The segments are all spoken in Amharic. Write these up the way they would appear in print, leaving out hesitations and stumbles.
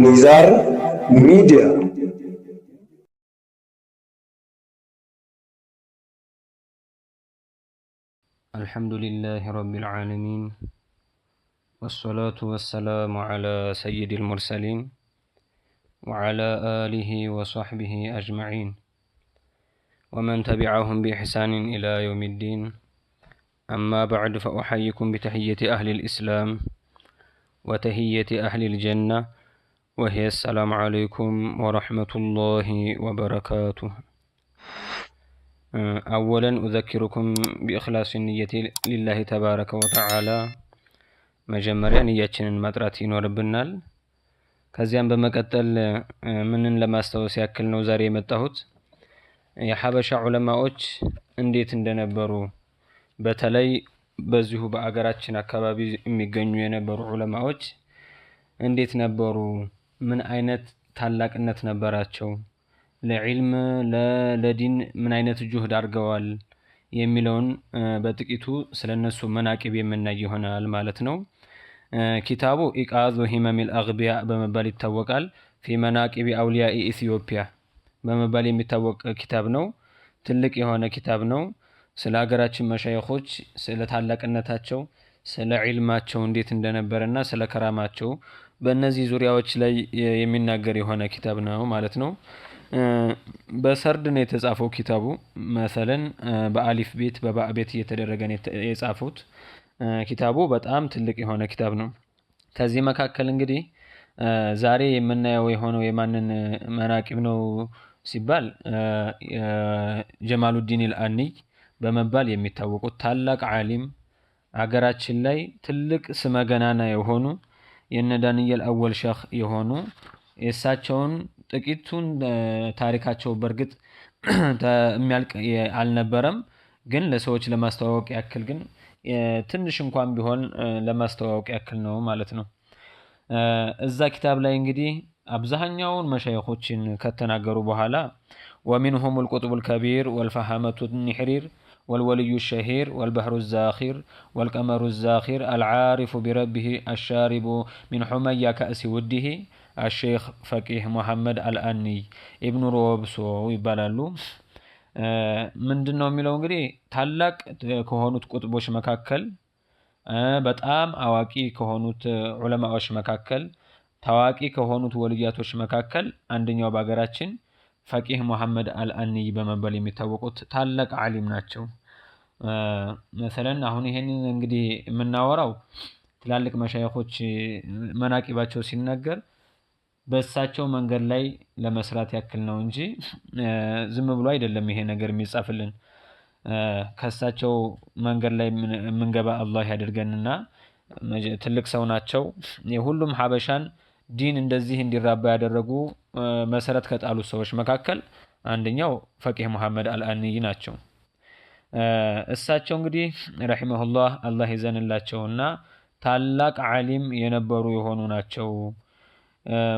ኒዛር ሚዲያ። الحمد لله رب العالمين، والصلاة والسلام على سيد المرسلين وعلى آله وصحبه أجمعين ومن تبعهم بإحسان إلى يوم الدين. أما بعد، فأحييكم بتحية أهل الإسلام وتحية أهل الجنة، وهي السلام عليكم ورحمة الله وبركاته. أولا أذكركم بإخلاص النية لله تبارك وتعالى። መጀመሪያ ንያችንን ማጥራት ይኖርብናል። ከዚያም በመቀጠል ምንን ለማስታወስ ያክል ነው ዛሬ የመጣሁት? የሐበሻ ዑለማዎች እንዴት እንደነበሩ፣ በተለይ በዚሁ በአገራችን አካባቢ የሚገኙ የነበሩ ዑለማዎች እንዴት ነበሩ? ምን አይነት ታላቅነት ነበራቸው? ለዒልም ለዲን ምን አይነት ጁህድ አድርገዋል? የሚለውን በጥቂቱ ስለነሱ መናቂብ የምናይ ይሆናል ማለት ነው። ኪታቡ إيقاظ همم الأغبياء በመባል ይታወቃል። في مناقب أولياء إثيوبيا በመባል የሚታወቅ ኪታብ ነው። ትልቅ የሆነ ኪታብ ነው። ስለ ሀገራችን መሻይኾች፣ ስለ ታላቅነታቸው፣ ስለ ዒልማቸው እንዴት እንደነበረና ስለ ከራማቸው በእነዚህ ዙሪያዎች ላይ የሚናገር የሆነ ኪታብ ነው ማለት ነው። በሰርድ ነው የተጻፈው ኪታቡ። መሰለን በአሊፍ ቤት፣ በባእ ቤት እየተደረገ ነው የጻፉት። ኪታቡ በጣም ትልቅ የሆነ ኪታብ ነው። ከዚህ መካከል እንግዲህ ዛሬ የምናየው የሆነው የማንን መናቂብ ነው ሲባል፣ ጀማሉዲን አልአንይ በመባል የሚታወቁት ታላቅ ዓሊም፣ አገራችን ላይ ትልቅ ስመ ገናና የሆኑ፣ የነ ዳንኤል አወል ሸህ የሆኑ፣ የእሳቸውን ጥቂቱን ታሪካቸው በእርግጥ የሚያልቅ አልነበረም፣ ግን ለሰዎች ለማስተዋወቅ ያክል ግን ትንሽ እንኳን ቢሆን ለማስተዋወቅ ያክል ነው ማለት ነው። እዛ ኪታብ ላይ እንግዲህ አብዛኛውን መሻይኾችን ከተናገሩ በኋላ ومنهم القطب الكبير والفهامة النحرير والولي الشهير والبحر الزاخر والقمر الزاخر العارف بربه الشارب من حمية كأس وده الشيخ فقيه محمد الأني ابن روبسو ይባላሉ። ምንድን ነው የሚለው እንግዲህ፣ ታላቅ ከሆኑት ቁጥቦች መካከል፣ በጣም አዋቂ ከሆኑት ዑለማዎች መካከል፣ ታዋቂ ከሆኑት ወልያቶች መካከል አንደኛው በሀገራችን ፈቂህ ሙሐመድ አልአንይ በመባል የሚታወቁት ታላቅ ዓሊም ናቸው። መሰለን አሁን ይሄንን እንግዲህ የምናወራው ትላልቅ መሻይኾች መናቂባቸው ሲነገር በእሳቸው መንገድ ላይ ለመስራት ያክል ነው እንጂ ዝም ብሎ አይደለም ይሄ ነገር የሚጻፍልን። ከእሳቸው መንገድ ላይ የምንገባ አላህ ያድርገንና ትልቅ ሰው ናቸው። የሁሉም ሀበሻን ዲን እንደዚህ እንዲራባ ያደረጉ፣ መሰረት ከጣሉ ሰዎች መካከል አንደኛው ፈቂህ ሙሐመድ አልአንይ ናቸው። እሳቸው እንግዲህ رحمه الله፣ አላህ ይዘንላቸውና ታላቅ ዓሊም የነበሩ የሆኑ ናቸው።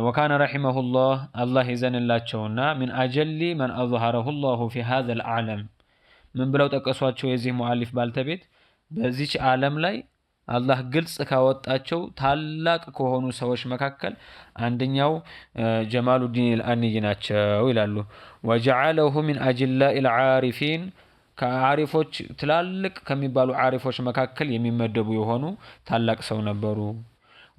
وكان رحمه الله፣ አላህ ይዘንላቸውና من أجل من أظهره الله في هذا العالم። ምን ብለው ጠቀሷቸው? የዚህ ሙአሊፍ ባልተቤት በዚች ዓለም ላይ አላህ ግልጽ ካወጣቸው ታላቅ ከሆኑ ሰዎች መካከል አንደኛው ጀማሉዲን አልአንይ ናቸው ይላሉ። وجعله من أجلاء العارفين፣ ከዓሪፎች ትላልቅ ከሚባሉ ዓሪፎች መካከል የሚመደቡ የሆኑ ታላቅ ሰው ነበሩ።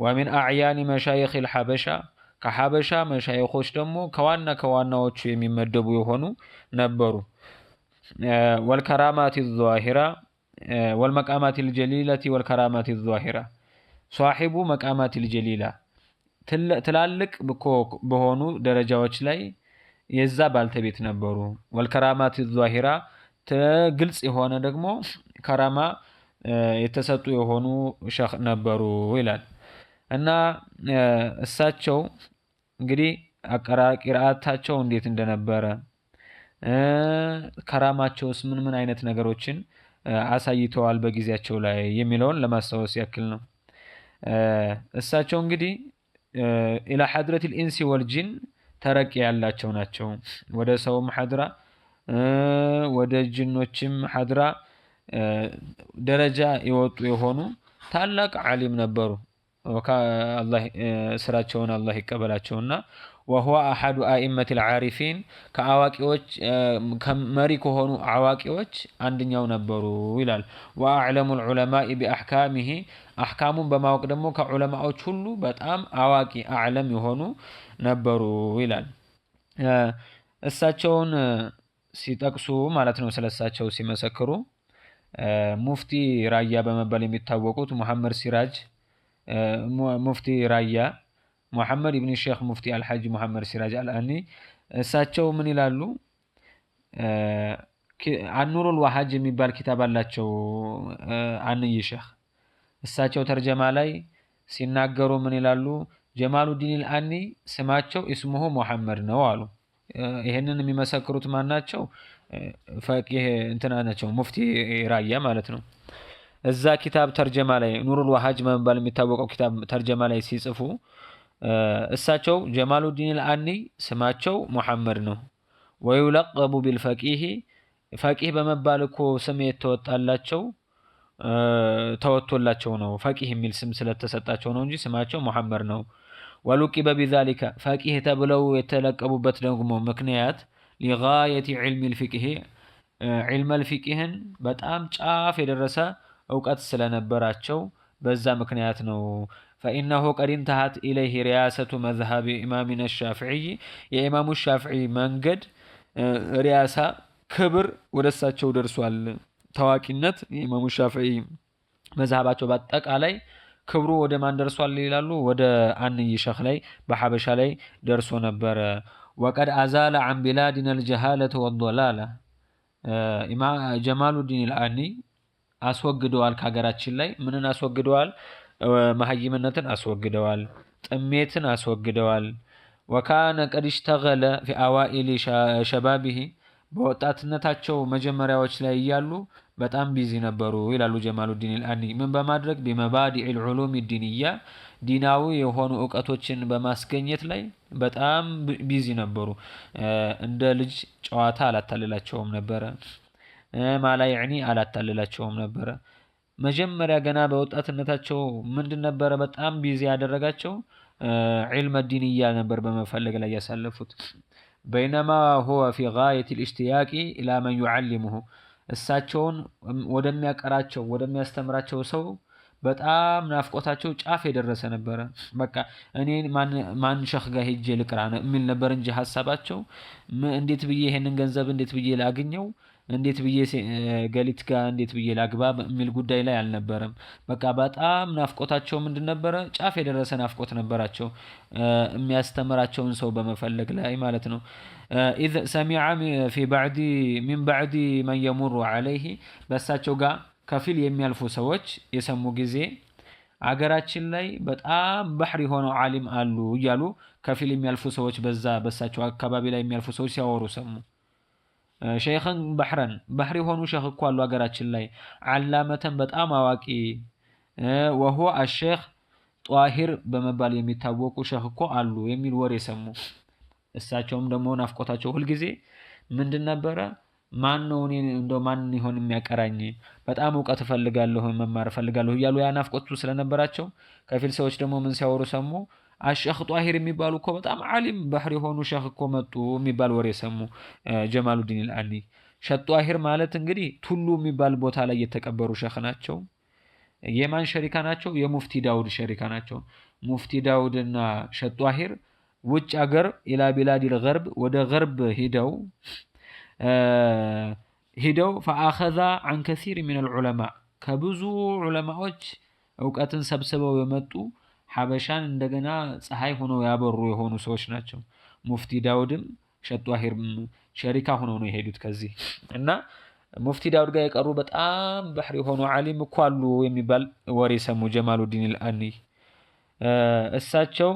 ومن أعيان مشايخ الحبشة፣ ከሐበሻ መሻይኾች ደግሞ ከዋና ከዋናዎቹ የሚመደቡ የሆኑ ነበሩ። والكرامات الظاهرة والمقامات الجليلة والكرامات الظاهرة صاحب مقامات الجليلة፣ ትላልቅ በሆኑ ደረጃዎች ላይ የዛ ባልተቤት ነበሩ። والكرامات الظاهرة፣ ግልጽ የሆነ ደግሞ ከራማ የተሰጡ የሆኑ ሸህ ነበሩ ይላል። እና እሳቸው እንግዲህ ቂርአታቸው እንዴት እንደነበረ፣ ከራማቸውስ ምን ምን አይነት ነገሮችን አሳይተዋል በጊዜያቸው ላይ የሚለውን ለማስታወስ ያክል ነው። እሳቸው እንግዲህ إلى حضرة الإنس والجن ተረቂ ያላቸው ናቸው። ወደ ሰውም ሐድራ ወደ ጅኖችም ሐድራ ደረጃ የወጡ የሆኑ ታላቅ ዓሊም ነበሩ። ስራቸውን አላህ ይቀበላቸውና وهو أحد أئمة العارفين ከአዋቂዎች መሪ ከሆኑ አዋቂዎች አንደኛው ነበሩ ይላል። وأعلم العلماء بأحكامه አሕካሙን በማወቅ ደግሞ ከዑለማዎች ሁሉ በጣም አዋቂ أعلم የሆኑ ነበሩ ይላል። እሳቸውን ሲጠቅሱ ማለት ነው፣ ስለሳቸው ሲመሰክሩ ሙፍቲ ራያ በመባል የሚታወቁት ሙሐመድ ሲራጅ፣ ሙፍቲ ራያ ሙሐመድ ኢብን ሼክ ሙፍቲ አልሐጅ ሙሐመድ ሲራጅ አልአኒ እሳቸው ምን ይላሉ? አኑሩል ዋሃጅ የሚባል ኪታብ አላቸው አንይ ሼክ። እሳቸው ተርጀማ ላይ ሲናገሩ ምን ይላሉ? ጀማሉዲን አልአኒ ስማቸው اسمه ሙሐመድ ነው አሉ። ይሄንን የሚመሰክሩት ማን ናቸው? ፈቂህ እንትና ናቸው፣ ሙፍቲ ራያ ማለት ነው። እዛ ኪታብ ተርጀማ ላይ፣ ኑሩል ዋሃጅ በመባል የሚታወቀው ኪታብ ተርጀማ ላይ ሲጽፉ እሳቸው ጀማሉዲን አልአኒ ስማቸው ሙሐመድ ነው። ويلقب بالفقيه ፈቂህ በመባል እኮ ስም የተወጣላቸው ተወጥቶላቸው ነው። ፈቂህ የሚል ስም ስለተሰጣቸው ነው እንጂ ስማቸው ሙሐመድ ነው። ولقب بذلك ፈቂህ ተብለው የተለቀቡበት ደግሞ ምክንያት لغاية علم الفقه علم الفقه ን በጣም ጫፍ የደረሰ እውቀት ስለነበራቸው በዛ ምክንያት ነው። فإنه قد انتهت إليه رياسة مذهب إمامنا الشافعي የኢማሙ ሻፍዒ መንገድ رياسة ክብር ወደ እሳቸው ደርሷል። ታዋቂነት የኢማሙ ሻፍዒ መዝሀባቸው በአጠቃላይ ክብሩ ወደ ማን ደርሷል ይላሉ? ወደ አንይ ሸኽ ላይ በሐበሻ ላይ ደርሶ ነበረ። وقد أزال عن بلادنا الجهالة والضلالة ጀማሉዲን አልአኒ አስወግደዋል። ከሀገራችን ላይ ምንን አስወግደዋል? መሀይምነትን አስወግደዋል። ጥሜትን አስወግደዋል። وكان قد اشتغل في أوائل شبابه በወጣትነታቸው መጀመሪያዎች ላይ እያሉ በጣም busy ነበሩ ይላሉ ጀማሉዲን አልአኒ። ምን በማድረግ? بمبادئ العلوم الدينية ዲናዊ የሆኑ እውቀቶችን በማስገኘት ላይ በጣም busy ነበሩ። እንደ ልጅ ጨዋታ አላታልላቸውም ነበረ። ما لا يعني አላታልላቸውም ነበረ። መጀመሪያ ገና በወጣትነታቸው ምንድን ነበረ በጣም busy ያደረጋቸው? علم دينية ነበር በመፈለግ ላይ ያሳለፉት። بينما هو في غاية الاشتياق إلى من يعلمه እሳቸውን ወደሚያቀራቸው ወደሚያስተምራቸው ሰው በጣም ናፍቆታቸው ጫፍ የደረሰ ነበረ። በቃ እኔ ማን ሸኽ ጋር ሄጄ ልቅራ የሚል ነበር እንጂ ሀሳባቸው እንዴት ብዬ ይሄንን ገንዘብ እንዴት ብዬ ላግኘው፣ እንዴት ብዬ ገሊት ጋር እንዴት ብዬ ላግባ የሚል ጉዳይ ላይ አልነበረም። በቃ በጣም ናፍቆታቸው ምንድን ነበረ? ጫፍ የደረሰ ናፍቆት ነበራቸው የሚያስተምራቸውን ሰው በመፈለግ ላይ ማለት ነው። إذ سمع في بعض من بعض من يمر عليه በእሳቸው ጋር ከፊል የሚያልፉ ሰዎች የሰሙ ጊዜ አገራችን ላይ በጣም ባህር የሆነው ዓሊም አሉ እያሉ ከፊል የሚያልፉ ሰዎች በዛ በእሳቸው አካባቢ ላይ የሚያልፉ ሰዎች ሲያወሩ ሰሙ። شيخا بحرا ባህር የሆኑ ሸኽ እኮ አሉ ሀገራችን ላይ علامة በጣም አዋቂ وهو الشيخ ጧሂር በመባል የሚታወቁ ሸኽ እኮ አሉ የሚል ወሬ ሰሙ። እሳቸውም ደግሞ ናፍቆታቸው ሁልጊዜ ምንድን ነበረ? ማን ነው እኔ እንደው ማን ይሆን የሚያቀራኝ? በጣም እውቀት እፈልጋለሁ፣ መማር እፈልጋለሁ እያሉ ያ ናፍቆቱ ስለነበራቸው ከፊል ሰዎች ደግሞ ምን ሲያወሩ ሰሙ? አሸኽ ጧሂር የሚባሉ እኮ በጣም ዓሊም ባህር የሆኑ ሸኽ እኮ መጡ የሚባል ወሬ ሰሙ። ጀማሉዲን አልአኒ ሸህ ጧሂር ማለት እንግዲህ ቱሉ የሚባል ቦታ ላይ የተቀበሩ ሸኽ ናቸው። የማን ሸሪካ ናቸው? የሙፍቲ ዳውድ ሸሪካ ናቸው። ሙፍቲ ዳውድና ሸህ ጧሂር ውጭ አገር إلى بلاد الغرب ወደ ገርብ ሂደው فأخذا عن كثير من العلماء ከብዙ ዑለማዎች እውቀትን ሰብስበው የመጡ ሐበሻን እንደገና ፀሐይ ሆነው ያበሩ የሆኑ ሰዎች ናቸው። ሙፍቲ ዳውድም ሸህ ጧሂርም ሸሪካ ሆነው ነው የሄዱት ከዚህ እና ሙፍቲ ዳውድ ጋር የቀሩ በጣም ባህር የሆኑ ዓሊም እኮ አሉ የሚባል ወሬ ሰሙ ጀማሉዲን አልአኒ። እሳቸው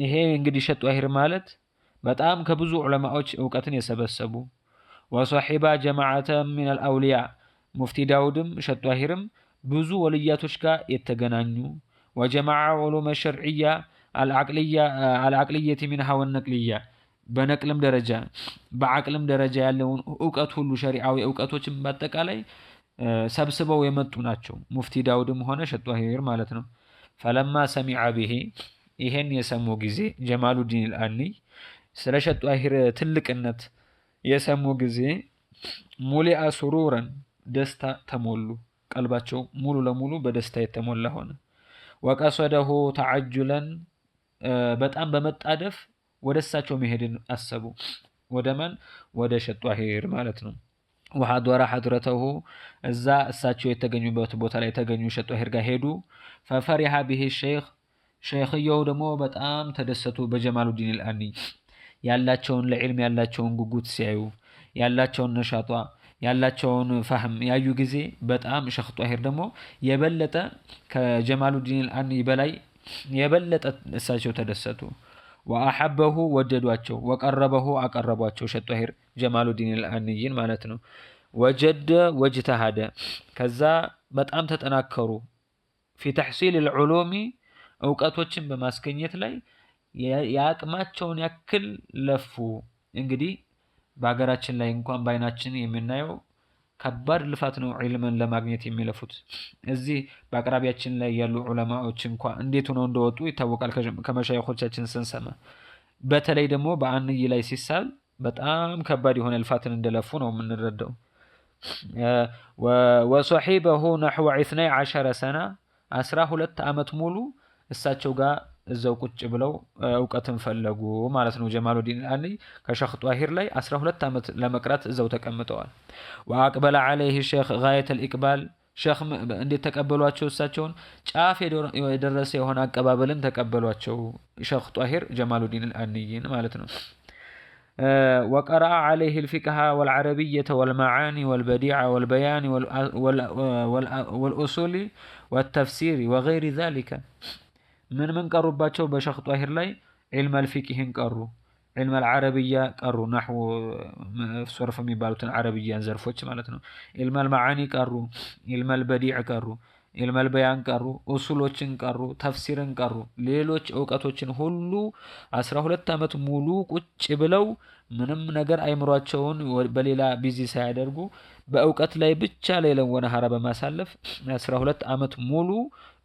ይሄ እንግዲህ ሸህ ጧሂር ማለት በጣም ከብዙ ዑለማዎች እውቀትን የሰበሰቡ وصحبا جماعة من الأولياء ሙፍቲ ዳውድም ሸህ ጧሂርም ብዙ ወልያቶች ጋር የተገናኙ وجمعا علوم الشرعية العقلية منها والنقلية በነቅልም ደረጃ በዓቅልም ደረጃ ያለውን እውቀት ሁሉ ሸሪዓዊ እውቀቶችን በአጠቃላይ ሰብስበው የመጡ ናቸው። ሙፍቲ ዳውድም ሆነ ሸህ ጧሂር ማለት ነው። فلما سمع به ይሄን የሰሙ ጊዜ ጀማሉዲን አልአኒ ስለ ሸህ ጧሂር ትልቅነት የሰሙ ጊዜ ملئ سرورا ደስታ ተሞሉ። ቀልባቸው ሙሉ ለሙሉ በደስታ የተሞላ ሆነ። وقصده تعجلا በጣም በመጣደፍ ወደ እሳቸው መሄድን አሰቡ። ወደ ማን? ወደ ሸህ ጧሂር ማለት ነው። وحضر حضرته እዛ እሳቸው የተገኙበት ቦታ ላይ የተገኙ ሸህ ጧሂር ጋር ሄዱ። ففرح به الشيخ ሸይኽየው ደግሞ በጣም ተደሰቱ በጀማሉዲን አልአኒ ያላቸውን ለዕልም ያላቸውን ጉጉት ሲያዩ፣ ያላቸውን ነሻጧ፣ ያላቸውን ፈህም ያዩ ጊዜ በጣም ሸኽ ጧሂር ደግሞ የበለጠ ከጀማሉዲን አልአኒ በላይ የበለጠ እሳቸው ተደሰቱ። وأحبه ወደዷቸው፣ وقربه አቀረቧቸው ሸህ ጧሂር ጀማሉዲን አልአኒይን ማለት ነው። وجد واجتهد ከዛ በጣም ተጠናከሩ። في تحصيل العلوم እውቀቶችን በማስገኘት ላይ የአቅማቸውን ያክል ለፉ። እንግዲህ በሀገራችን ላይ እንኳን በአይናችን የምናየው ከባድ ልፋት ነው ዒልምን ለማግኘት የሚለፉት። እዚህ በአቅራቢያችን ላይ ያሉ ዑለማዎች እንኳ እንዴት ሆነው እንደወጡ ይታወቃል ከመሻይኾቻችን ስንሰማ። በተለይ ደግሞ በአንይ ላይ ሲሳል በጣም ከባድ የሆነ ልፋትን እንደለፉ ነው የምንረዳው። وصحبه نحو 12 سنة 12 ዓመት ሙሉ እሳቸው ጋር እዛው ቁጭ ብለው እውቀትን ፈለጉ ማለት ነው። ጀማሉዲን አልአኒ ከሸኽ ጧሂር ላይ 12 ዓመት ለመቅራት እዛው ተቀምጠዋል። وأقبل عليه الشيخ غاية الإقبال ሸኽ እንዴት ተቀበሏቸው? እሳቸውን ጫፍ የደረሰ የሆነ አቀባበልን ተቀበሏቸው። ሸኽ ጧሂር ጀማሉዲን አልአኒይን ማለት ነው። وقرأ عليه الفقه والعربية والمعاني والبديع والبيان والأصول والتفسير وغير ذلك። ምን ምን ቀሩባቸው? በሸኽ ጧሂር ላይ علم الفقه ን ቀሩ፣ علم العربية ቀሩ፣ نحو صرف የሚባሉትን ዓረብያን ዘርፎች ማለት ነው። علم المعاني ቀሩ፣ علم البديع ቀሩ፣ علم البيان ቀሩ፣ ኡሱሎችን ቀሩ፣ ተፍሲርን ቀሩ፣ ሌሎች እውቀቶችን ሁሉ 12 ዓመት ሙሉ ቁጭ ብለው ምንም ነገር አይምሯቸውን በሌላ busy ሳያደርጉ በእውቀት ላይ ብቻ ليلا ونهارا በማሳለፍ 12 ዓመት ሙሉ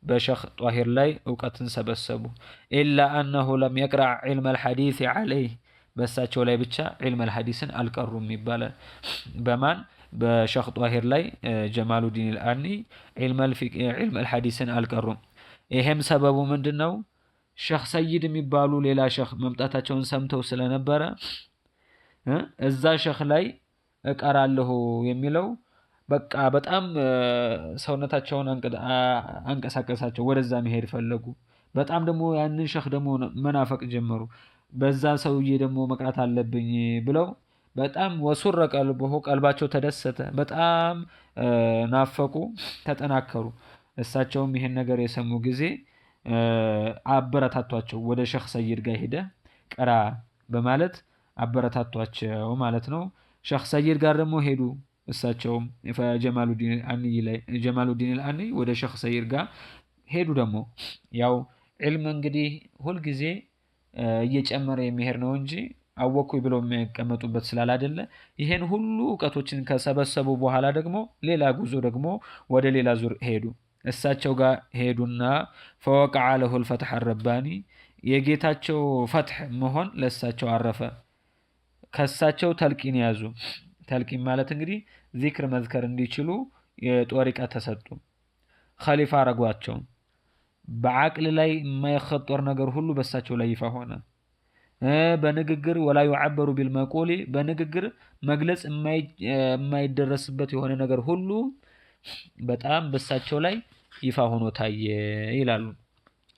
በሸኽ ጧሂር ላይ እውቀትን ሰበሰቡ። إلا أنه لم يقرأ علم الحديث عليه በእሳቸው ላይ ብቻ علم الحديث ን አልቀሩም ይባላል። በማን? በሸኽ ጧሂር ላይ ጀማሉዲን አልአኒ علم الحديث ን አልቀሩም። ይሄም ሰበቡ ምንድን ነው? ሸኽ ሰይድ የሚባሉ ሌላ ሸኽ መምጣታቸውን ሰምተው ስለነበረ እዛ ሸኽ ላይ እቀራለሁ የሚለው በቃ በጣም ሰውነታቸውን አንቀሳቀሳቸው፣ ወደዛ መሄድ ፈለጉ። በጣም ደግሞ ያንን ሸኽ ደግሞ መናፈቅ ጀመሩ። በዛ ሰውዬ ደግሞ መቅራት አለብኝ ብለው በጣም وسر قلبه ቀልባቸው ተደሰተ። በጣም ናፈቁ፣ ተጠናከሩ። እሳቸውም ይሄን ነገር የሰሙ ጊዜ አበረታቷቸው። ወደ ሸኽ ሰይድ ጋር ሄደ ቅራ በማለት አበረታቷቸው ማለት ነው። ሸኽ ሰይድ ጋር ደግሞ ሄዱ። እሳቸውም ጀማሉዲን አልአኒ ወደ ሸኽ ሰይድ ጋር ሄዱ። ደግሞ ያው ዒልም እንግዲህ ሁልጊዜ እየጨመረ የሚሄድ ነው እንጂ አወኩኝ ብለው የሚቀመጡበት ስላላደለ ይሄን ሁሉ እውቀቶችን ከሰበሰቡ በኋላ ደግሞ ሌላ ጉዞ ደግሞ ወደ ሌላ ዙር ሄዱ። እሳቸው ጋር ሄዱና فوقع له الفتح الرباني የጌታቸው ፈትሕ መሆን ለእሳቸው አረፈ። ከእሳቸው ተልቂን ያዙ። ተልቂን ማለት እንግዲህ ዚክር መዝከር እንዲችሉ የጦሪቃ ተሰጡ። ኸሊፋ አረጓቸው። በዓቅል ላይ የማይኸጦር ነገር ሁሉ በእሳቸው ላይ ይፋ ሆነ። በንግግር ولا يعبر بالمقول በንግግር መግለጽ የማይደረስበት የሆነ ነገር ሁሉ በጣም በእሳቸው ላይ ይፋ ሆኖ ታየ ይላሉ።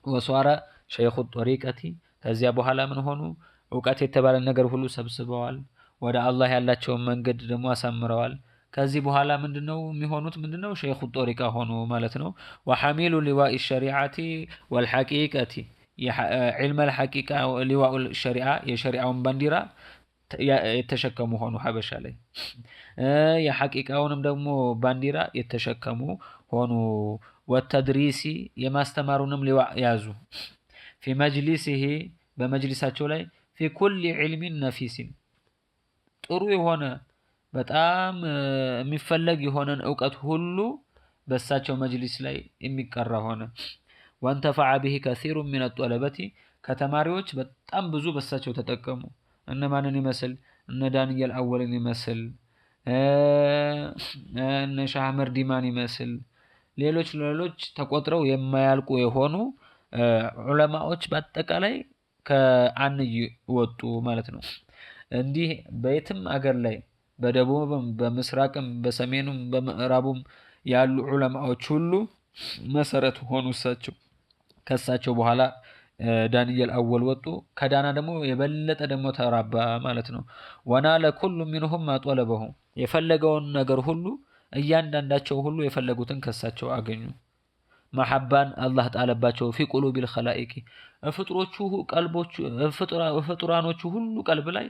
وصار شيخ الطريقة ከዚያ በኋላ ምን ሆኑ? እውቀት የተባለ ነገር ሁሉ ሰብስበዋል። ወደ አላህ ያላቸውን መንገድ ደግሞ አሳምረዋል። ከዚህ በኋላ ምንድነው የሚሆኑት? ምንድነው شيخ الطريقة ሆኑ ማለት ነው። وحامل لواء الشريعة والحقيقة علم الحقيقة لواء الشريعة የሸሪዓውን ባንዲራ የተሸከሙ ሆኑ ሀበሻ ላይ፣ የሐቂቃውንም ደግሞ ባንዲራ የተሸከሙ ሆኑ። والتدريس የማስተማሩንም لواء ያዙ። في مجلسه በመጅሊሳቸው ላይ في كل علم نفيس ጥሩ የሆነ በጣም የሚፈለግ የሆነን እውቀት ሁሉ በእሳቸው መጅሊስ ላይ የሚቀራ ሆነ። وانتفع به كثير من الطلبة ከተማሪዎች በጣም ብዙ በሳቸው ተጠቀሙ። እነማንን ይመስል? እነ ዳንኤል አወልን ይመስል፣ እነ ሻህ አህመድ ዲማን ይመስል፣ ሌሎች ሌሎች ተቆጥረው የማያልቁ የሆኑ ዑለማዎች በአጠቃላይ ከአንይ ወጡ ማለት ነው። እንዲህ በየትም አገር ላይ በደቡብም በምስራቅም በሰሜኑም በምዕራቡም ያሉ ዑለማዎች ሁሉ መሰረት ሆኑ እሳቸው። ከእሳቸው በኋላ ዳንኤል አወል ወጡ። ከዳና ደግሞ የበለጠ ደግሞ ተራባ ማለት ነው። ونال كل منهم ما طلبه የፈለገውን ነገር ሁሉ እያንዳንዳቸው ሁሉ የፈለጉትን ከሳቸው አገኙ። መሐባን አላህ ጣለባቸው። في قلوب الخلائق ፍጥሮቹ ቀልቦቹ ፍጡራኖቹ ሁሉ ቀልብ ላይ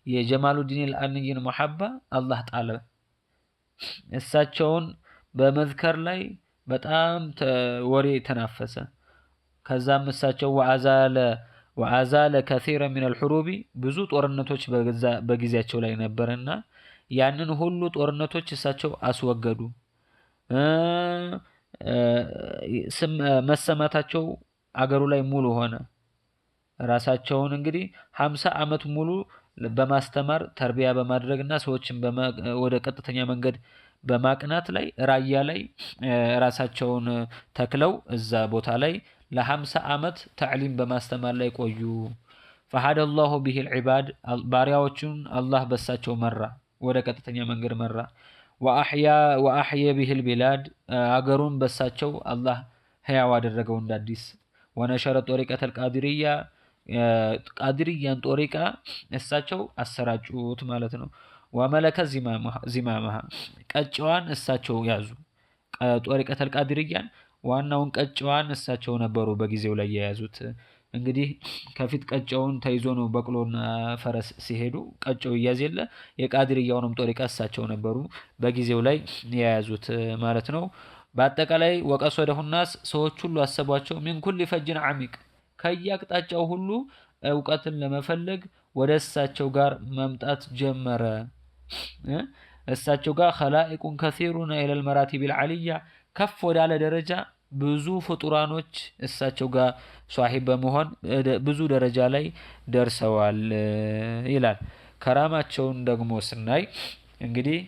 የጀማሉዲን አልአንይን መሐባ አላህ ጣለ። እሳቸውን በመዝከር ላይ በጣም ወሬ ተናፈሰ። ከዛም እሳቸው وأزال كثيرا من الحروب ብዙ ጦርነቶች በጊዜያቸው ላይ ነበርና ያንን ሁሉ ጦርነቶች እሳቸው አስወገዱ። መሰማታቸው አገሩ ላይ ሙሉ ሆነ። ራሳቸውን እንግዲህ 50 ዓመት ሙሉ በማስተማር ተርቢያ በማድረግ እና ሰዎችን ወደ ቀጥተኛ መንገድ በማቅናት ላይ ራያ ላይ ራሳቸውን ተክለው እዛ ቦታ ላይ ለ50 ዓመት ተዕሊም በማስተማር ላይ ቆዩ። فهدى الله به العباد ባሪያዎቹን አላህ በሳቸው መራ፣ ወደ ቀጥተኛ መንገድ መራ። وأحيا به البلاد አገሩን በሳቸው አላህ ህያው አደረገው እንደ አዲስ። ونشر طريقة القادرية ቃዲርያን ጦሪቃ እሳቸው አሰራጩት ማለት ነው። وملك زمامها ቀጭዋን እሳቸው ያዙ። ጦሪቀተል ቃዲርያን ዋናውን ቀጭዋን እሳቸው ነበሩ በጊዜው ላይ የያዙት። እንግዲህ ከፊት ቀጫውን ተይዞ ነው በቅሎና ፈረስ ሲሄዱ ቀጫው ይያዝ የለ፣ የቃዲርያውንም ጦሪቃ እሳቸው ነበሩ በጊዜው ላይ የያዙት ማለት ነው። በአጠቃላይ وقصده الناس ሰዎች ሁሉ አሰቧቸው። من كل فج عميق ከየአቅጣጫው ሁሉ እውቀትን ለመፈለግ ወደ እሳቸው ጋር መምጣት ጀመረ። እሳቸው ጋር خلائق كثيرون إلى المراتب العليا ከፍ ወዳለ ደረጃ ብዙ ፍጡራኖች እሳቸው ጋር ሷሂብ በመሆን ብዙ ደረጃ ላይ ደርሰዋል ይላል። ከራማቸውን ደግሞ ስናይ እንግዲህ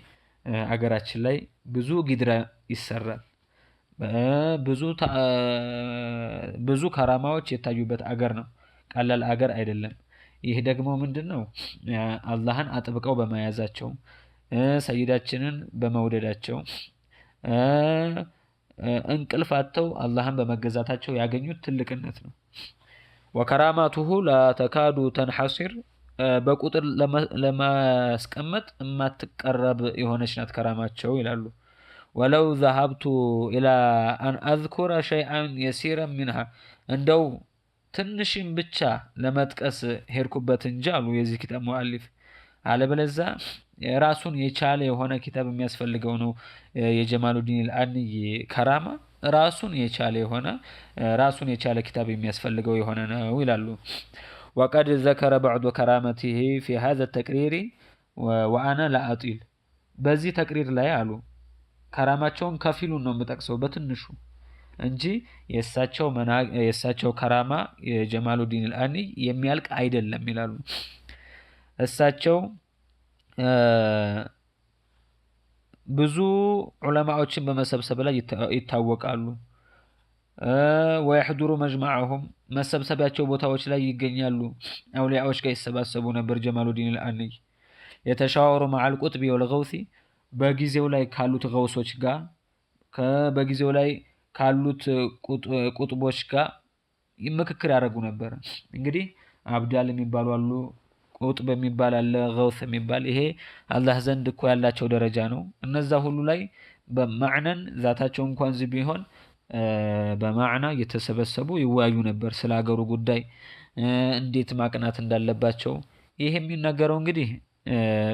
አገራችን ላይ ብዙ ጊድራ ይሰራል። ብዙ ከራማዎች የታዩበት አገር ነው። ቀላል አገር አይደለም። ይህ ደግሞ ምንድነው? አላህን አጥብቀው በመያዛቸው፣ ሰይዳችንን በመውደዳቸው፣ እንቅልፍ አጥተው አላህን በመገዛታቸው ያገኙት ትልቅነት ነው። وكراماته لا تكاد تنحصر በቁጥር ለማስቀመጥ የማትቀረብ የሆነች ናት ከራማቸው ይላሉ። ولو ذهبت إلى أن أذكر شيئا يسيرا منها እንደው ትንሽም ብቻ ለመጥቀስ ሄድኩበት እንጂ አሉ የዚህ ኪታብ ሙአሊፍ። አለበለዛ ራሱን የቻለ የሆነ ኪታብ የሚያስፈልገው ነው። የጀማሉዲን አልአንይ ከራማ ራሱን የቻለ የሆነ ራሱን የቻለ ኪታብ የሚያስፈልገው የሆነ ነው ይላሉ። وقد ذكر بعض كرامته في هذا التقرير وأنا لا أطيل በዚህ ተቅሪር ላይ አሉ ከራማቸውን ከፊሉን ነው የምጠቅሰው በትንሹ እንጂ የእሳቸው ከራማ የጀማሉዲን አልአንይ የሚያልቅ አይደለም ይላሉ። እሳቸው ብዙ ዑለማዎችን በመሰብሰብ ላይ ይታወቃሉ። ويحضر مجمعهم መሰብሰቢያቸው ቦታዎች ላይ ይገኛሉ። አውሊያዎች ጋር ይሰባሰቡ ነበር ጀማሉዲን አልአንይ። يتشاور مع القطب والغوث በጊዜው ላይ ካሉት ገውሶች ጋር፣ በጊዜው ላይ ካሉት ቁጥቦች ጋር ምክክር ያደርጉ ነበር። እንግዲህ አብዳል የሚባሉ አሉ፣ ቁጥብ የሚባል አለ፣ ገውስ የሚባል፣ ይሄ አላህ ዘንድ እኮ ያላቸው ደረጃ ነው። እነዛ ሁሉ ላይ በማዕነን ዛታቸው እንኳን ዝም ቢሆን በማዕና እየተሰበሰቡ ይወያዩ ነበር ስለ ሀገሩ ጉዳይ እንዴት ማቅናት እንዳለባቸው። ይሄ የሚነገረው እንግዲህ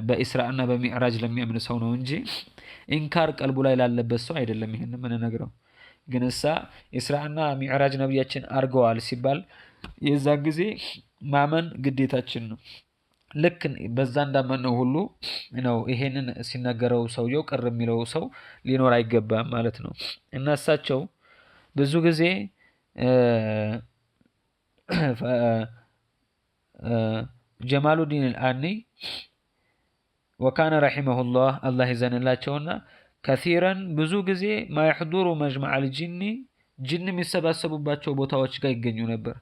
በኢስራእና በሚዕራጅ ለሚያምን ሰው ነው እንጂ ኢንካር ቀልቡ ላይ ላለበት ሰው አይደለም። ይሄን የምንነግረው ግን እሳ ኢስራእና ሚዕራጅ ነብያችን አድርገዋል ሲባል የዛን ጊዜ ማመን ግዴታችን ነው። ልክ በዛ እንዳመነው ሁሉ ነው ይሄንን ሲነገረው ሰውየው ቅር የሚለው ሰው ሊኖር አይገባም ማለት ነው። እና እሳቸው ብዙ ጊዜ ጀማሉዲን አልአኒ وكان رحمه الله አላህ ይዘንላቸውና كثيرا ብዙ ጊዜ ما يحضر مجمع الجن ጅን የሚሰባሰቡባቸው ቦታዎች ጋር ይገኙ ነበር።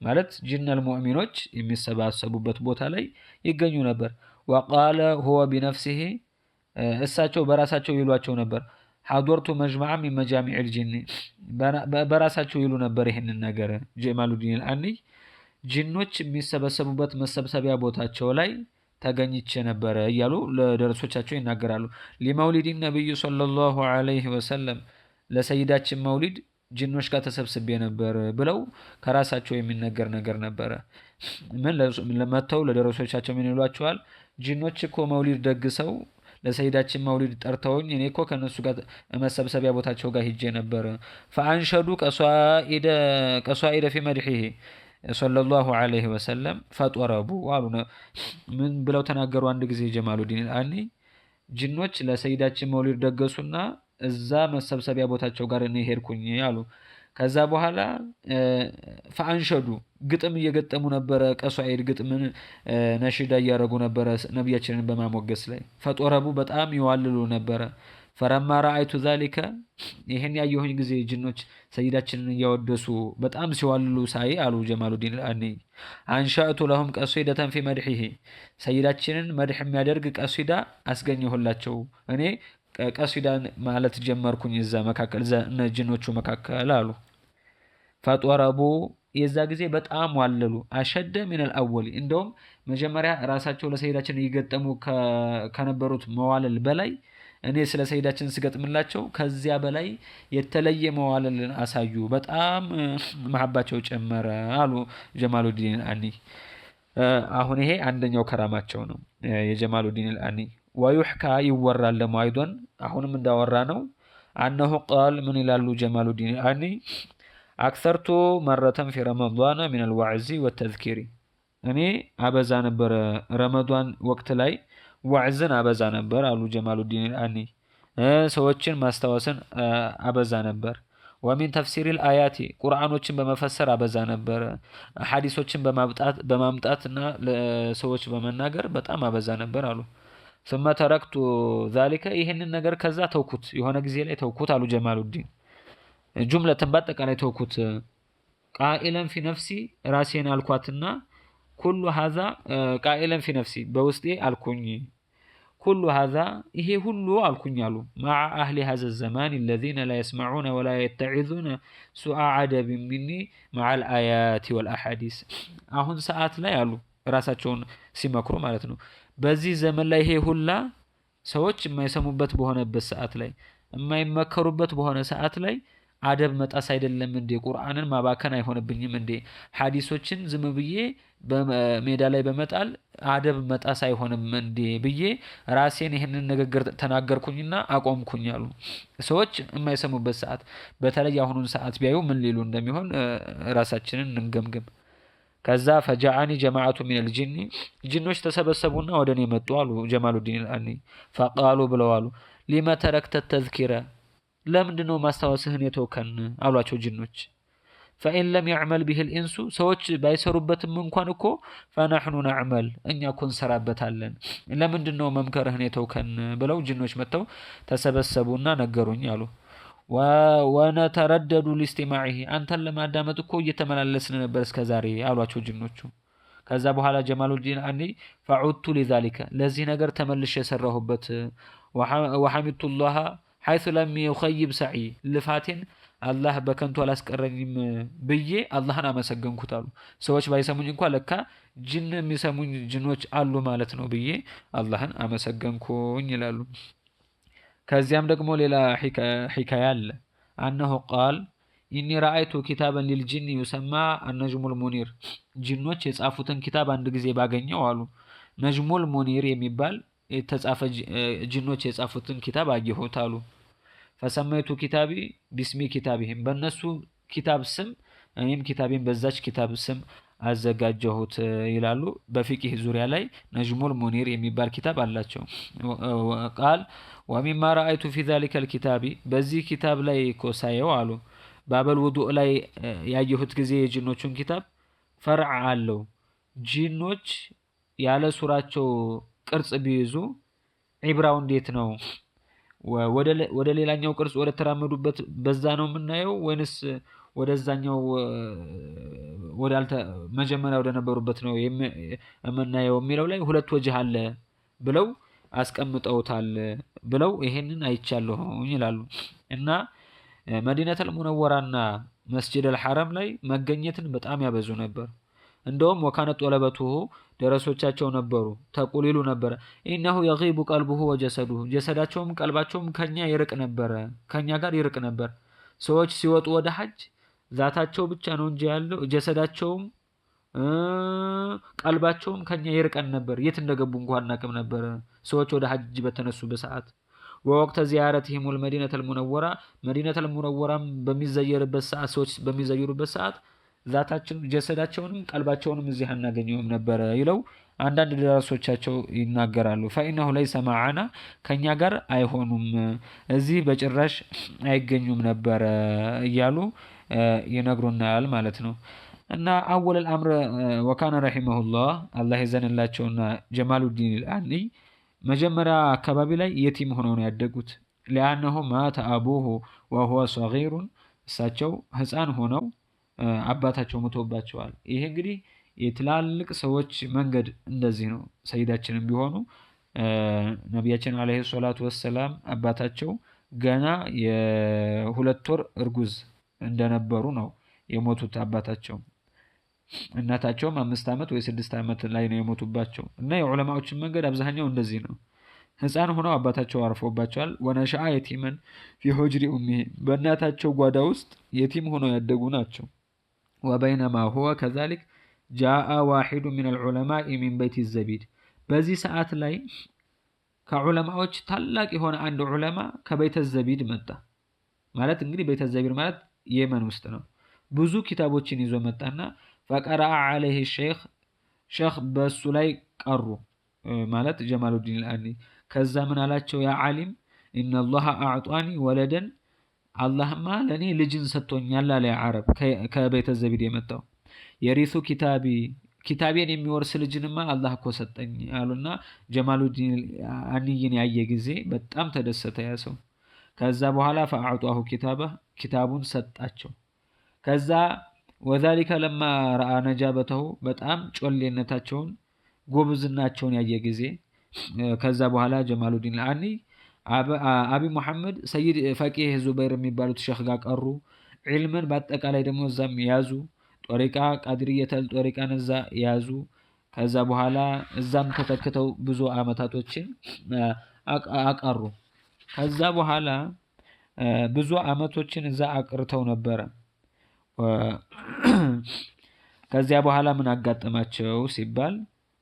ማለት ጅን አልሙእሚኖች የሚሰባሰቡበት ቦታ ላይ ይገኙ ነበር። وقال هو بنفسه እሳቸው በራሳቸው ይሏቸው ነበር። حضرت مجمعا من مجامع الجن በራሳቸው ይሉ ነበር። ይህንን ነገር ጀማሉዲን አልአኒ ጅኖች የሚሰበሰቡበት መሰብሰቢያ ቦታቸው ላይ ተገኝቼ ነበረ እያሉ ለደረሶቻቸው ይናገራሉ። لمولد النبي صلى الله عليه وسلم ለሰይዳችን መውሊድ ጅኖች ጋር ተሰብስቤ ነበር ብለው ከራሳቸው የሚነገር ነገር ነበረ። ምን መጥተው ለደረሶቻቸው ምን ይሏቸዋል? ጅኖች እኮ መውሊድ ደግሰው ለሰይዳችን መውሊድ ጠርተውኝ እኔ እኮ ከእነሱ ጋር መሰብሰቢያ ቦታቸው ጋር ሂጄ ነበር። فأنشدوا قصائد في مدحه صلى الله عليه وسلم فطربوا አሉ። ምን ብለው ተናገሩ? አንድ ጊዜ ጀማሉዲን አልአኒ ጅኖች ለሰይዳችን መውሊድ ደገሱና እዛ መሰብሰቢያ ቦታቸው ጋር እኔ ሄድኩኝ አሉ። ከዛ በኋላ فأنشدوا ግጥም እየገጠሙ ነበረ። قصائد ግጥምን ነሽዳ እያደረጉ ነበረ ነቢያችንን በማሞገስ ላይ። فطربوا በጣም ይዋልሉ ነበረ። فلما رأيت ذلك ይህን ያየሁኝ ጊዜ ጅኖች ሰይዳችንን እያወደሱ በጣም ሲዋልሉ ሳይ አሉ ጀማሉዲን አልአኒ أنشأت لهم قصيدة في مدحه ሰይዳችንን መድሕ የሚያደርግ ቀሲዳ አስገኘሁላቸው። እኔ ቀሲዳን ማለት ጀመርኩኝ እዛ መካከል እዛ ጅኖቹ መካከል አሉ። فطربوا የዛ ጊዜ በጣም ዋለሉ። أشد من الأول እንደውም መጀመሪያ ራሳቸው ለሰይዳችን እየገጠሙ ከነበሩት መዋለል በላይ እኔ ስለ ሰይዳችን ስገጥምላቸው ከዚያ በላይ የተለየ መዋለልን አሳዩ። በጣም መሀባቸው ጨመረ አሉ ጀማሉዲን አልአኒ። አሁን ይሄ አንደኛው ከራማቸው ነው የጀማሉዲን አልአኒ። ويحكى ይወራል ደግሞ أيضا አሁንም እንዳወራ ነው أنه قال ምን ይላሉ ጀማሉዲን አልአኒ? أكثرت مرة في رمضان من الوعظ والتذكير እኔ አበዛ ነበረ ረመዷን ወቅት ላይ ዋዕዝን አበዛ ነበር አሉ ጀማሉዲን አልአኒ። ሰዎችን ማስታወስን አበዛ ነበር። ومن تفسير الآيات ቁርአኖችን በመፈሰር አበዛ ነበር። ሐዲሶችን በማምጣትና ለሰዎች በመናገር በጣም አበዛ ነበር አሉ። ثم تركت ذلك ይህንን ነገር ከዛ ተውኩት፣ የሆነ ጊዜ ላይ ተውኩት አሉ ጀማሉዲን። جملة በአጠቃላይ ተውኩት። قائلا في نفسي ራሴን አልኳትና كل هذا قائلا في نفسي በውስጤ አልኩኝ كل هذا ይሄ ሁሉ አልኩኝ አሉ مع أهل هذا الزمان الذين لا يسمعون ولا يتعظون سوء أدب مني مع الآيات والأحاديث። አሁን ሰዓት ላይ አሉ ራሳቸውን ሲመክሩ ማለት ነው። በዚህ ዘመን ላይ ይሄ ሁላ ሰዎች የማይሰሙበት በሆነበት ሰዓት ላይ የማይመከሩበት በሆነ ሰዓት ላይ አደብ መጣስ አይደለም እንዴ? ቁርአንን ማባከን አይሆንብኝም እንዴ? ሐዲሶችን ዝም ብዬ በሜዳ ላይ በመጣል አደብ መጣስ አይሆንም እንዴ ብዬ ራሴን ይህንን ንግግር ተናገርኩኝና አቆምኩኝ አሉ። ሰዎች የማይሰሙበት ሰዓት በተለይ አሁኑን ሰዓት ቢያዩ ምን ሊሉ እንደሚሆን ራሳችንን እንገምግም። ከዛ فجاءني جماعة من الجن ጅኖች ተሰበሰቡና ወደ እኔ መጡ አሉ ጀማሉዲን አልአኒ። فقالوا ብለው አሉ لم تركت التذكير ለምንድን ነው ማስታወስህን የተውከን አሏቸው ጅኖች። فإن لم يعمل به الإنس ሰዎች ባይሰሩበትም እንኳን እኮ فنحن نعمل እኛ እኮ እንሰራበታለን። ለምንድን ነው መምከርህን የተውከን ብለው ጅኖች መጥተው ተሰበሰቡና ነገሩኝ አሉ። ونتردد لاستماعه አንተን ለማዳመጥ እኮ እየተመላለስን ነበር እስከ ዛሬ አሏቸው ጅኖቹ። ከዛ በኋላ ጀማሉዲን አኒ فعدت لذلك ለዚህ ነገር ተመልሼ የሰራሁበት وحمدت الله حيث لم يخيب سعيي ልፋቴን አላህ በከንቱ አላስቀረኝም ብዬ አላህን አመሰገንኩት አሉ። ሰዎች ባይሰሙኝ እንኳ ለካ ጅን የሚሰሙኝ ጅኖች አሉ ማለት ነው ብዬ አላህን አመሰገንኩኝ ይላሉ። ከዚያም ደግሞ ሌላ ሒካያ አለ። أنه قال إني رأيت كتابا للجن يسمى النجم المنير ጅኖች የጻፉትን ኪታብ አንድ ጊዜ ባገኘው አሉ። ነጅሙል ሙኒር የሚባል የተጻፈ ጅኖች የጻፉትን ኪታብ አየሁት አሉ። فسميت كتابي باسم كتابهم በእነሱ ኪታብ ስም እኔም ኪታቤን በዛች ኪታብ ስም አዘጋጀሁት ይላሉ። በፊቂህ ዙሪያ ላይ ነጅሙል ሙኒር የሚባል ኪታብ አላቸው። قال ومما رأيت في ذلك الكتاب በዚህ ኪታብ ላይ እኮ ሳየው አሉ ባበል ውዱእ ላይ ያየሁት ጊዜ የጂኖቹን ኪታብ ፈርዕ አለው። ጂኖች ያለ ሱራቸው ቅርጽ ቢይዙ ዒብራው እንዴት ነው? ወደ ሌላኛው ቅርጽ ወደ ተራመዱበት በዛ ነው የምናየው ወይንስ ወደዛኛው ወዳልተ መጀመሪያ ወደ ነበሩበት ነው የምናየው የሚለው ላይ ሁለት ወጅህ አለ ብለው አስቀምጠውታል ብለው ይሄንን አይቻለሁ ይላሉ። እና መዲነተል ሙነወራና መስጂድ አልሐረም ላይ መገኘትን በጣም ያበዙ ነበር። እንደውም ወካነ ጦለበቱሁ ደረሶቻቸው ነበሩ ተቁል ይሉ ነበረ ኢነሁ የጊቡ ቀልቡሁ ወጀሰዱሁ ጀሰዳቸውም ቀልባቸውም ከኛ ይርቅ ነበረ፣ ከኛ ጋር ይርቅ ነበር። ሰዎች ሲወጡ ወደ ሐጅ ዛታቸው ብቻ ነው እንጂ ያለው ጀሰዳቸውም ቀልባቸውም ከኛ ይርቀን ነበር። የት እንደገቡ እንኳን አናውቅም ነበረ። ሰዎች ወደ ሐጅ በተነሱ በሰዓት ወወቅተ ዚያረትሂም መዲነተል ሙነወራ መዲነተል ሙነወራም በሚዘየርበት ሰዓት ሰዎች በሚዘይሩበት ሰዓት ዛታችን ጀሰዳቸውንም ቀልባቸውንም እዚህ አናገኘውም ነበረ ይለው አንዳንድ ደራሶቻቸው ይናገራሉ። ፈኢነሁ ለይሰ መዓና ከኛ ጋር አይሆኑም፣ እዚህ በጭራሽ አይገኙም ነበረ እያሉ ይነግሩናል ማለት ነው። እና አወል አልአምር ወካነ ረሒመሁላህ አላህ ይዘንላቸውና ጀማሉዲን አልአኒ መጀመሪያ አካባቢ ላይ የቲም ሆነው ነው ያደጉት። ሊአነሁ ማተ አቡሁ ወሁወ ሰጊሩን እሳቸው ህፃን ሆነው አባታቸው ሞቶባቸዋል። ይሄ እንግዲህ የትላልቅ ሰዎች መንገድ እንደዚህ ነው። ሰይዳችንም ቢሆኑ ነቢያችን ዓለይሂ ሰላቱ ወሰላም አባታቸው ገና የ2 ወር እርጉዝ እንደነበሩ ነው የሞቱት አባታቸው። እናታቸውም 5 ዓመት ወይ 6 ዓመት ላይ ነው የሞቱባቸው። እና የዑለማዎችን መንገድ አብዛኛው እንደዚህ ነው። ህፃን ሆነው አባታቸው አርፎባቸዋል። ወነሻአ የቲመን ፊ ሁጅሪ ኡሚሂ በእናታቸው ጓዳ ውስጥ የቲም ሆነው ያደጉ ናቸው። ወበይነማ ሁወ ከዛሊክ ጃአ ዋሂዱ ሚን አልዑለማኢ ሚን በይት ዘቢድ በዚህ ሰዓት ላይ ከዑለማዎች ታላቅ የሆነ አንድ ዑለማ ከበይተ ዘቢድ መጣ። ማለት እንግዲህ በይተ ዘቢድ ማለት የመን ውስጥ ነው። ብዙ ኪታቦችን ይዞ መጣና ፈቀረአ ዐለይሂ ሼኽ ሼኽ በሱ ላይ ቀሩ ማለት ጀማሉዲን አልአኒ። ከዛ ምን አላቸው? ያ ዓሊም ኢነላሃ አዕጧኒ ወለደን አላህማ ለኔ ልጅን ሰጥቶኛል አለ አረብ ከቤተ ዘቢድ የመጣው የሪሱ ኪታቢ ኪታቤን የሚወርስ ልጅንማ አላህ እኮ ሰጠኝ አሉና ጀማሉዲን አንይን ያየ ጊዜ በጣም ተደሰተ ያ ሰው። ከዛ በኋላ ፈአዕጧሁ ኪታበ ኪታቡን ሰጣቸው። ከዛ ወዛሊከ ለማ ረአ ነጃበተሁ በጣም ጮሌነታቸውን ጎብዝናቸውን ያየ ጊዜ ከዛ በኋላ ጀማሉዲን አኒ አቢ ሙሐመድ ሰይድ ፈቂህ ዙበይር የሚባሉት ሸህ ጋር ቀሩ። ዒልምን በአጠቃላይ ደግሞ እዛም ያዙ። ጦሪቃ ቃድሪየተል ጦሪቃን እዛ ያዙ። ከዛ በኋላ እዛም ተተክተው ብዙ አመታቶችን አቀሩ። ከዛ በኋላ ብዙ አመቶችን እዛ አቅርተው ነበረ። ከዚያ በኋላ ምን አጋጠማቸው ሲባል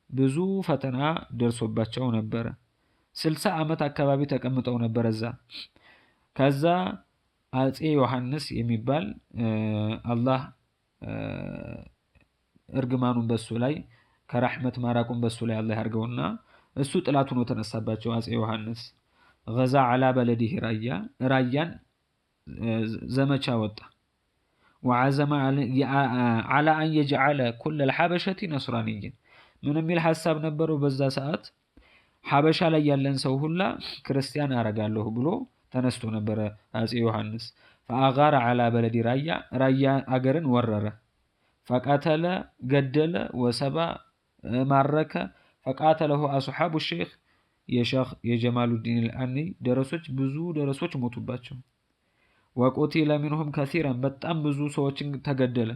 ብዙ ፈተና ደርሶባቸው ነበረ። 60 አመት አካባቢ ተቀምጠው ነበር እዛ። ከዛ አጼ ዮሐንስ የሚባል አላህ እርግማኑን በሱ ላይ ከራህመት ማራቁን በሱ ላይ አላህ ያርገውና እሱ ጥላቱ ነው ተነሳባቸው። አጼ ዮሐንስ ገዛ ዐላ በለዲህ ራያ ራያን ዘመቻ ወጣ። ወዐዘመ ዐላ አን የጅዐለ ኩለል ሐበሸቲ ነስራንይን ምን የሚል ሐሳብ ነበረው በዛ ሰዓት ሐበሻ ላይ ያለን ሰው ሁላ ክርስቲያን አረጋለሁ ብሎ ተነስቶ ነበረ አጼ ዮሐንስ። ፈአጋረ ዐላ በለዲ ራያ ራያ አገርን ወረረ። ፈቃተለ ገደለ፣ ወሰባ ማረከ። ፈቃተለሁ አስሓቡ ሼኽ የሼኽ የጀማሉዲን አልአኒ ደረሶች ብዙ ደረሶች ሞቱባቸው። ወቁቲለ ሚንሁም ከሲራን በጣም ብዙ ሰዎችን ተገደለ።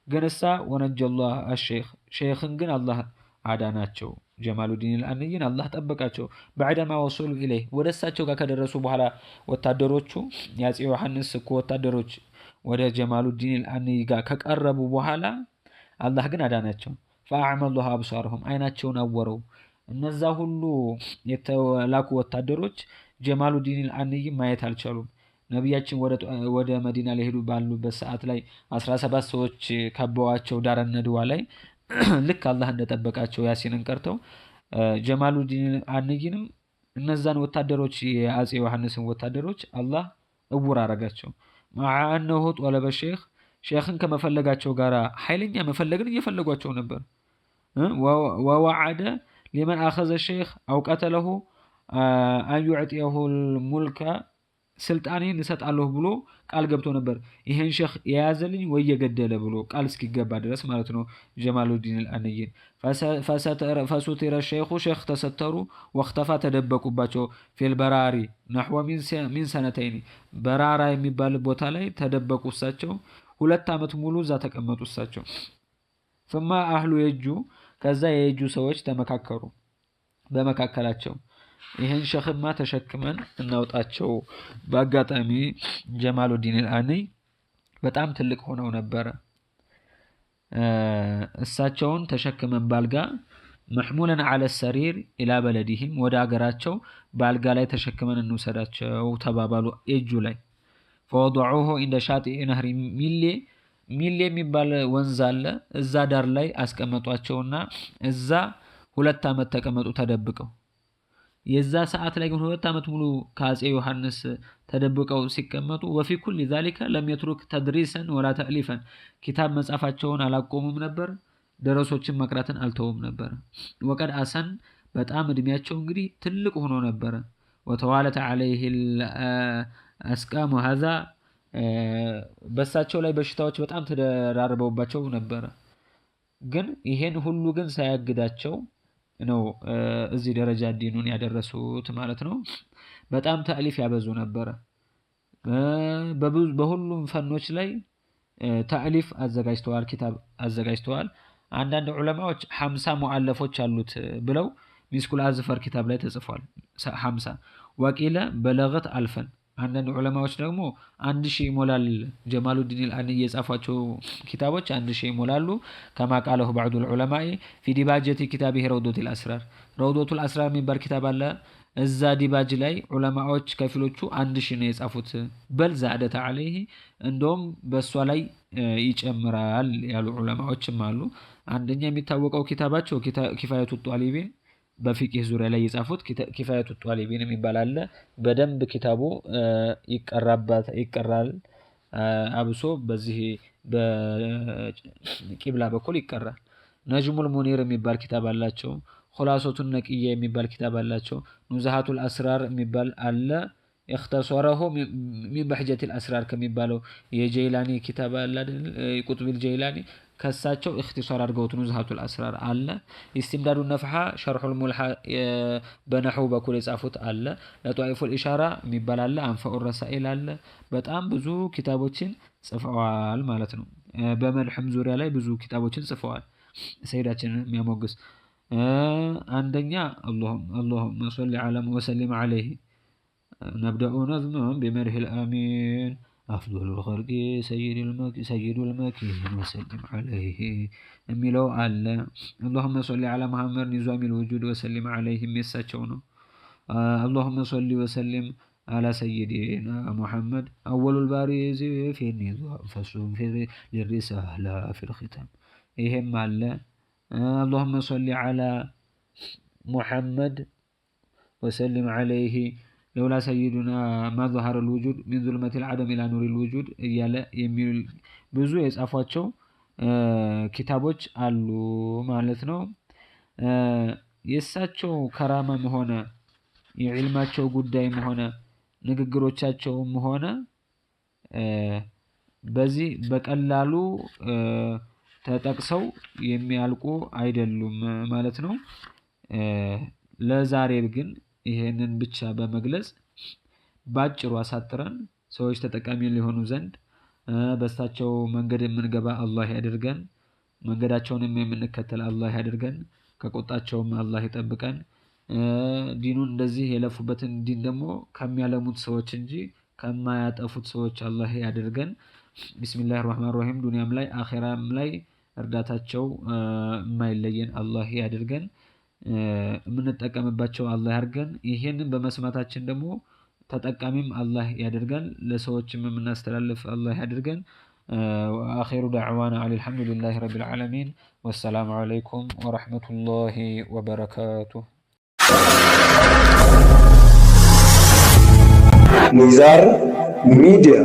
ግን እሳ ወነጀላህ አሼኽ ሼኽን ግን አላህ አዳናቸው። ጀማሉዲን አልአኒይን አላህ ጠበቃቸው። ባዕደማ ወሰሉ ኢለይህ ወደ እሳቸው ጋር ከደረሱ በኋላ ወታደሮቹ የአፄ ዮሐንስ እኮ ወታደሮች ወደ ጀማሉዲን አልአኒይ ጋር ከቀረቡ በኋላ አላህ ግን አዳናቸው። ፈአዕመ ላሁ አብሷረሁም አይናቸውን አወረው። እነዛ ሁሉ የተላኩ ወታደሮች ጀማሉዲን አልአኒይን ማየት አልቻሉም። ነቢያችን ወደ መዲና ሊሄዱ ባሉበት ሰዓት ላይ 17 ሰዎች ከበዋቸው ዳረ ነድዋ ላይ ልክ አላህ እንደጠበቃቸው ያሲንን ቀርተው ጀማሉዲን አንይንም እነዛን ወታደሮች የአጼ ዮሐንስን ወታደሮች አላህ እውር አረጋቸው። مع أنه طلب الشيخ ሼኽን ከመፈለጋቸው ጋር ኃይለኛ መፈለግን እየፈለጓቸው ነበር። ووعد لمن أخذ الشيخ أو قتله أن يعطيه الملك ስልጣኔን እሰጣለሁ ብሎ ቃል ገብቶ ነበር። ይሄን ሼኽ የያዘልኝ ወይ የገደለ ብሎ ቃል እስኪገባ ድረስ ማለት ነው። ጀማሉዲን አልአንይን فستر الشيخ ሼኽ ተሰተሩ፣ واختفى ተደበቁባቸው። في البراري نحو من سنتين በራራ የሚባል ቦታ ላይ ተደበቁ። እሳቸው 2 ዓመት ሙሉ እዛ ተቀመጡ እሳቸው። ثم أهل የጁ ከዛ የየጁ ሰዎች ተመካከሩ በመካከላቸው ይህን ሸኽማ ተሸክመን እናውጣቸው። በአጋጣሚ ጀማሉዲን አልአንይ በጣም ትልቅ ሆነው ነበረ። እሳቸውን ተሸክመን ባልጋ محمولا على السرير إلى بلدهم ወደ አገራቸው በአልጋ ላይ ተሸክመን እንውሰዳቸው ተባባሉ። የጁ ላይ فوضعوه عند شاطئ نهر ሚሌ፣ ሚሌ የሚባል ወንዝ አለ። እዛ ዳር ላይ አስቀመጧቸውና እዛ 2 ዓመት ተቀመጡ ተደብቀው። የዛ ሰዓት ላይ ግን 2 ዓመት ሙሉ ከአፄ ዮሐንስ ተደብቀው ሲቀመጡ وفي كل ذلك لم يترك تدريسا ولا تأليفا ኪታብ መጻፋቸውን አላቆሙም ነበር። ደረሶችን መቅራትን አልተውም ነበር። وقد أسن በጣም እድሜያቸው እንግዲህ ትልቅ ሆኖ ነበረ። وتوالت عليه الأسقام هذا በሳቸው ላይ በሽታዎች በጣም ተደራርበውባቸው ነበረ። ግን ይሄን ሁሉ ግን ሳያግዳቸው ነው እዚህ ደረጃ ዲኑን ያደረሱት ማለት ነው። በጣም ተእሊፍ ያበዙ ነበረ። በሁሉም ፈኖች ላይ ተእሊፍ አዘጋጅተዋል፣ ኪታብ አዘጋጅተዋል። አንዳንድ ዑለማዎች 50 ሙአለፎች አሉት ብለው ሚስኩል አዝፈር ኪታብ ላይ ተጽፏል። 50 وقيل بلغت ألفا አንዳንድ ዑለማዎች ደግሞ 1000 ይሞላል። ጀማሉዲን አልአኒ የጻፏቸው ኪታቦች 1000 ይሞላሉ። كما قاله بعض العلماء في ديباجة كتابه روضة الأسرار ረውዶቱል አስራር የሚባል ኪታብ አለ። እዛ ዲባጅ ላይ ዑለማዎች ከፊሎቹ 1000 ነው የጻፉት። بل زادت عليه እንደውም በእሷ ላይ ይጨምራል ያሉ ዑለማዎችም አሉ። አንደኛ የሚታወቀው ኪታባቸው ኪፋየቱ ጧሊቢን በፊቂህ ዙሪያ ላይ የጻፉት ኪፋየቱ ጧሊቢን የሚባል አለ። በደንብ ኪታቡ ይቀራል። አብሶ በዚህ በቂብላ በኩል ይቀራል። ነጅሙል ሙኒር የሚባል ኪታብ አላቸው። ኹላሶቱን ነቅያ የሚባል ኪታብ አላቸው። ኑዝሃቱል አስራር የሚባል አለ። اختصره من بهجة الأسرار ከሚባለው የጀይላኒ ኪታብ አለ አይደል? ቁጥቢል ጀይላኒ ከሳቸው اختصار አድርገውት ኑዝሃቱል አስራር አለ። ኢስቲምዳዱ ነፍሓ ሸርሑል ሙልሓ በነሑ በኩል የጻፉት አለ። ለጧኢፉል ኢሻራ የሚባል አለ። አንፈኡ ረሳኢል አለ። በጣም ብዙ ኪታቦችን ጽፈዋል ማለት ነው። በመድሕም ዙሪያ ላይ ብዙ ኪታቦችን ጽፈዋል። ሰይዳችንን የሚያሞግስ አንደኛ اللهم صل على وسلم عليه نبدأ نظما بمدح الأمين أفضل الخلق سيد المكين وسلم عليه የሚለው አለ። اللهم صل على محمد نظام الوجود وسلم عليه የሳቸው ነው። اللهم صل وسلم على سيدنا محمد أول البارز في النظام فصل للرسالة في الختام ይሄም አለ። اللهم صل على محمد وسلم عليه لولا سيدنا ما ظهر الوجود من ظلمة العدم إلى نور الوجود እያለ የሚል ብዙ የጻፏቸው ኪታቦች አሉ ማለት ነው። የእሳቸው ከራማም ሆነ የዕልማቸው ጉዳይም ሆነ ንግግሮቻቸውም ሆነ በዚህ በቀላሉ ተጠቅሰው የሚያልቁ አይደሉም ማለት ነው። ለዛሬ ግን ይሄንን ብቻ በመግለጽ ባጭሩ አሳጥረን ሰዎች ተጠቃሚ ሊሆኑ ዘንድ በእሳቸው መንገድ የምንገባ አላህ ያድርገን። መንገዳቸውንም የምንከተል አላህ ያድርገን። ከቁጣቸውም አላህ ይጠብቀን። ዲኑን እንደዚህ የለፉበትን ዲን ደግሞ ከሚያለሙት ሰዎች እንጂ ከማያጠፉት ሰዎች አላህ ያድርገን። بسم الله الرحمن الرحيم ዱንያም ላይ አኼራም ላይ እርዳታቸው የማይለየን አላህ ያድርገን። የምንጠቀምባቸው አላህ ያድርገን። ይሄንን በመስማታችን ደግሞ ተጠቃሚም አላህ ያድርገን። ለሰዎችም የምናስተላልፍ አላህ ያድርገን። آخر دعوانا أن الحمد لله رب العالمين والسلام عليكم ورحمة الله وبركاته። ሚዛር ሚዲያ።